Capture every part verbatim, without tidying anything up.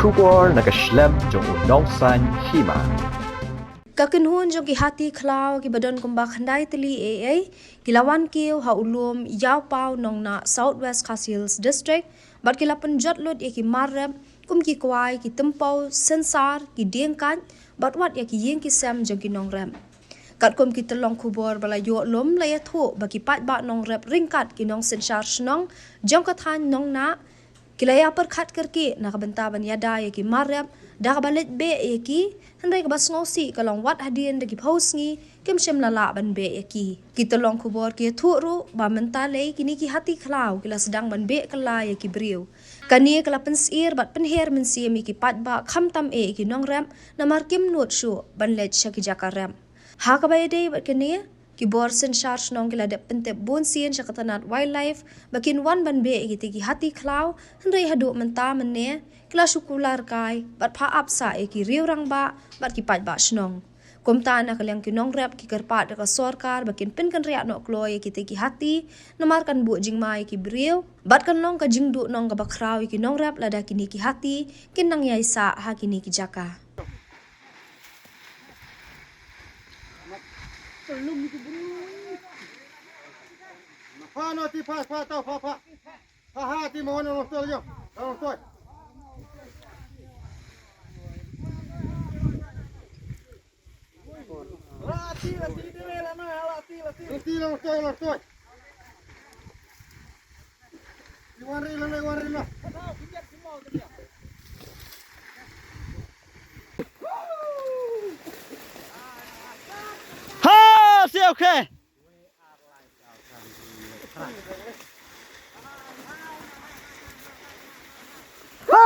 Khubor na ka shlem jong u Nongsaiñ Hima. Ka kynhun jong ki hati khlaw kiba don kumba khyndai tylli eiei ki la wan kiew ha u lum Ïawpaw Nongnah, South West Khasi Hills District, bad ki la pynjot lut ïa ki mar rep kum ki kwai, ki tympew, synsar, ki dieng kait, bad wat ïa ki ïing ki sem jong ki nongrep. Katkum ki tyllong khubor ba la ïoh lum la ïathuh ba ki paidbah nongrep ryngkat ki nongsynshar shnong jong ka thaiñ Nongnah ki la ïa pyrkhat kyrkieh na ka bynta ban ïada ïa ki mar rep da kaba leit beh ïa ki, hynrei kaba sngewsih ka long wat hadien da ki phew sngi kim shym la lah ban beh ïa ki. Ki tyllong khubor ki ïathuh ruh ba mynta lei kine ki hati khlaw ki la sdang ban beh kylla ïa ki briew. Kane ka la pynsyier bad pynher mynsiem ïa ki paidbah, khamtam eh ïa ki nongrep, namar kim nud shuh ban leit sha ki jaka rep. Ha kaba ïadei bad kane, ki bor synshar shnong ki la dep pyntip bun sien sha ka tnat Wildlife ba kin wan ban beh ïa kitei ki hati khlaw, hynrei haduh mynta mynne ki la shu kular kai bad phah ap sah ïa ki riew rangbah bad ki paidbah shnong. Kumta na ka liang ki nongrep ki kyrpad ïa ka sorkar ba kin pynkynriah noh kloi ïa kitei ki hati, namar kan buh jingma ïa ki briew bad kan long ka jingduhnong kaba khraw ïa ki nongrep lada kine ki hati kin nang ïaisah ha kine ki jaka. Pha no ti pha, pha tau, pha, pha. Pha ha ti mo no no to yo. Tau to. La ti, la ti, ti la na, la ti, la ti. Ti la to, la to. Iwan ri la, iwan ri la. Ha, si okay. Ha,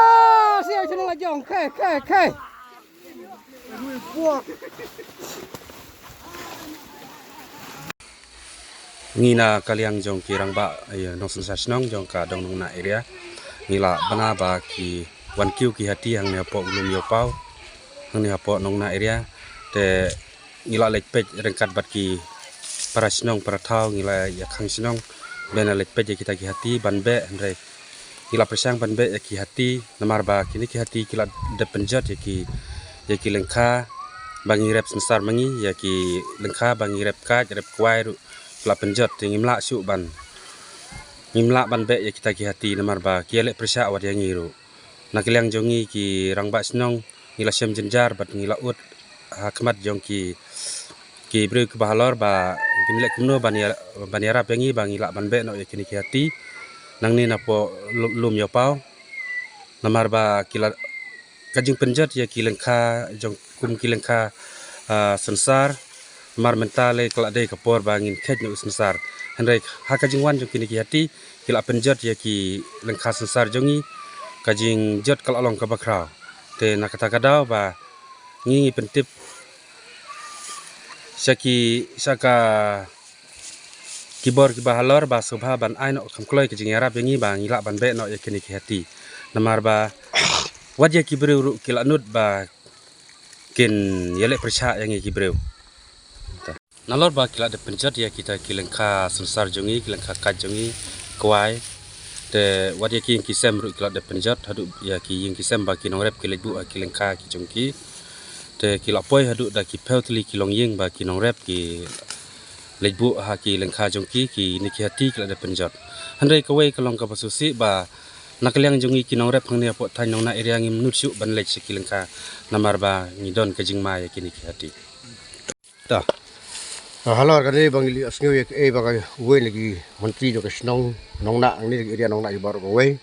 si okay, jong, okay, okay, okay. Ngi na ka liang jong ki rangbah, eh, nongsynshar shnong jong ka dong Nongnah area. Ngi la bna ba ki wan kiew ki hati hangne hapoh u lum Ïawpaw, hangne hapoh Nongnah area. Te ngi la leit peit ryngkat bad ki para shnong para thaw, ngi la ïa khang shnong ban leit peit ïa kita ki hati ban beh, hynrei ngi la pyrshang ban beh ïa ki hati, namar ba kine ki hati ki la dep pynjot ïa ki, ïa ki lyngkha ba ngi rep synsar ma ngi, ïa ki lyngkha ba ngi rep kait, rep kwai ruh ki la pynjot, te ngim lah shuh ban, ngim lah ban beh ïa kita ki hati namar ba ki ïaleh pyrshah wat ïa ngi ruh. Na ka liang jong ngi ki rangbah shnong ngi la shem jynjar bad ngi la ud ha khmat jong ki, ki briew kiba halor ba kin leh kumno ban ïa, ban ïarap ïa ngi ba ngi lah ban beh noh ïa kine ki hati nangne napoh lu-, lum Ïawpaw. Namar ba ki la, ka jingpynjot ïa ki lyngkha jong kum ki lyngkha, ah, synsar, namar mynta lei ka la dei ka por ba ngin kheit noh u synsar. Hynrei ha ka jingwan jong kine ki hati ki la pynjot ïa ki lyngkha synsar jong ngi, ka jingjot ka la long kaba khraw. Te na kata ka daw ba ngi ngi pyntip sha ki, sha ka, ki bor kiba halor ba sngewbha ban ai noh kham kloi ka jingïarap ïa ngi ba ngi lah ban beh noh ïa kine ki hati. Namar ba wat ïa ki briew ruh ki la nud ba kin ïaleh pyrshah ïa ngi ki briew. Nalor ba ki la dep pynjot ïa kita ki lyngkha synsar jong ngi, ki lyngkha kait jong ngi, kwai. Te wat ïa ki ïing ki sem ruh ki la dep pynjot, haduh ïa ki ïing ki sem ba ki nongrep ki leit buh ha ki lyngkha ki jong ki. Te ki la poi haduh da ki phew tylli ki longïing ba ki nongrep ki leit buh ha ki lyngkha jong ki, kine ki hati ki la dep pynjot. Hynrei kawei ka long kaba sngewsih ba na ka liang jong ngi ki nongrep hangne hapoh thaiñ Nongnah area ngim nud shuh ban leit sha ki lyngkha namar ba ngi don ka jingma ïa kine ki hati. Ta. Ah, halor kane ba ngi la ïohsngew ïa kaei ba kawei na ki myntri jong ka shnong Nongnah hangne, ka area Nongnah hi baroh kawei.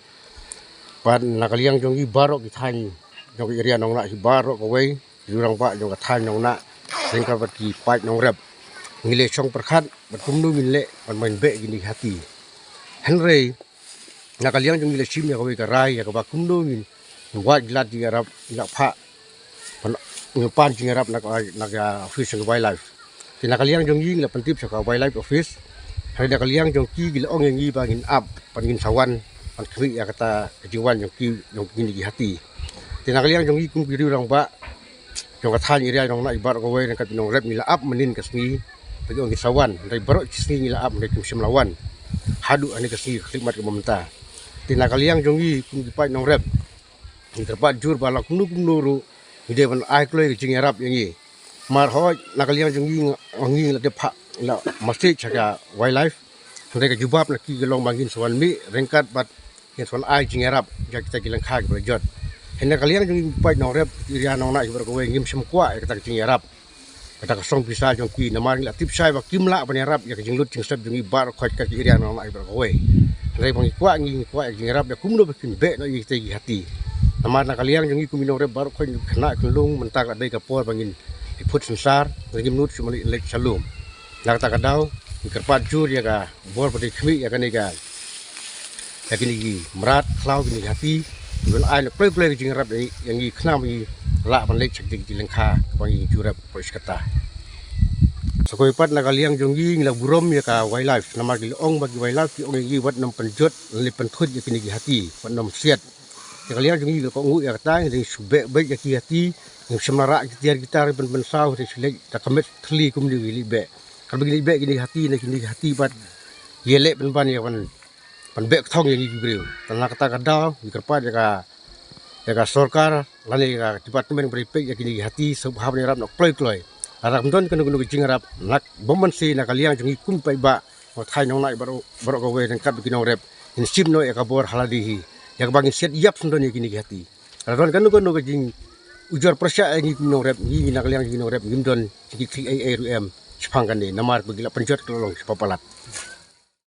Bad na ka liang jong ngi baroh ki thaiñ jong ka area Nongnah hi baroh kawei, ki rangbah jong ka thaiñ Nongnah, ryngkat bad ki paid nongrep, ngi la shong pyrkhat bad kumno ngin leh ban, ban beh kine ki hati. Hynrei na ka liang jong ngi la shim ïa kawei ka rai ïa kaba kumno ngin, ngin wad glat jingïarap, ngin ïa phah, pan, ngin pan jingïarap na ka, na ka office jong ka Wildlife. Te na ka liang jong ngi ngi la pyntip sha ka Wildlife Office. Hynrei na ka liang jong ki ki la ong ïa ngi ba ngin ap, ban ngin sa wan ban khmih ïa kata ka jingwan jong ki, jong kine ki hati. Te na ka liang jong ngi kum ki riew rangbah jong ka thaiñ area Nongnah hi baroh kawei ryngkat ki nongrep ngi la ap mynhynnin ka sngi ba ki ong ki sa wan, hynrei baroh ki sngi ngi la ap hynrei kim shym la wan haduh hynne ka sngi ka khlieh mat kaba mynta. Te na ka liang jong ngi kum ki paid nongrep Ngi kyrpad jur ba la kumno kumno ruh ngi dei ban ai kloi ka jingïarap ïa ngi. Namar hooid na ka liang jong ngi, ngi la dep ha la message ha ka wildlife. Hynrei ka jubab na ki ka long ba ngin sa wan mih ryngkat bad ngin sa wan ai jingïarap ïa kita ki lyngkha kiba la jot. Hynrei na ka liang jong ngi paid nongrep area Nongnah hi baroh kawei ngim shym kwah ïa kata ka jingïarap. Kata ka song pisa jong ki namar ngi la tip shai ba kim lah ban ïarap ïa ka jinglut jingsep jong ngi baroh khoit ka ki area Nongnah hi baroh kawei. Hynrei ba ngi kwah, ngi kwah ïa ka jingïarap ïa kumno ba kin beh noh ïa kita ki hati. Namar na ka liang jong ngi kum ki nongrep baroh khoit ngi khynnah khynlung, mynta ka dei ka por ba ngin ïa phut synsar, ngim nud shuh ban leit sha lum. Na kata ka daw ngi kyrpad jur ïa ka bor ba dei khmih ïa kane ka, ïa kine ki mrad khlaw, kine ki hati, ban ai na kloi kloi ka jingïarap ïa ngi khnang ba ngi lah ban leit sha kine ki lyngkha kaba ngi ju rep poi shi katta. Sa kawei pat na ka liang jong ngi, ngi la burom ïa ka wildlife namar ki la ong ba ki wildlife ki ong ïa ngi wat nym pynjot lane pynthut ïa kine ki hati, wat nym siat. Ïa ka liang jong ngi la kohnguh ïa kata, ngi dei shu beh beit ïa ki hati, ngim shym la rah ki tiar ki tar ban pynsaw, hynrei shu leit da ka met thylli kumne ki leit beh. Katba ki leit beh kine ki hati, na kine ki hati pat ki ïaleh pynban ïa ban, ban beh kthong ïa ngi ki briew. Te na kata ka daw ngi kyrpad ïa ka, ïa ka sorkar lane ïa ka department ba dei peit ïa kine ki hati, sngewbha ban ïarap noh kloi kloi. Lada kam don kano kano ka jingïarap, na bym banse na ka liang jong ngi kum paidbah Nongthaw Nongnah baroh, baroh kawei ryngkat bad ki nongrep, ngin shim noh ïa ka bor ha lade hi ïa kaba ngin siat ïap syndon ïa kine ki hati. Lada don kano kano ka jingujor pyrshah ïa ngi kum nongrep, ngi na ka liang jong ngi nongrep ngim don jingkitkhlieh ei ei ruh em shaphang kane namar ba ki la pynjot ka la long shapoh palat.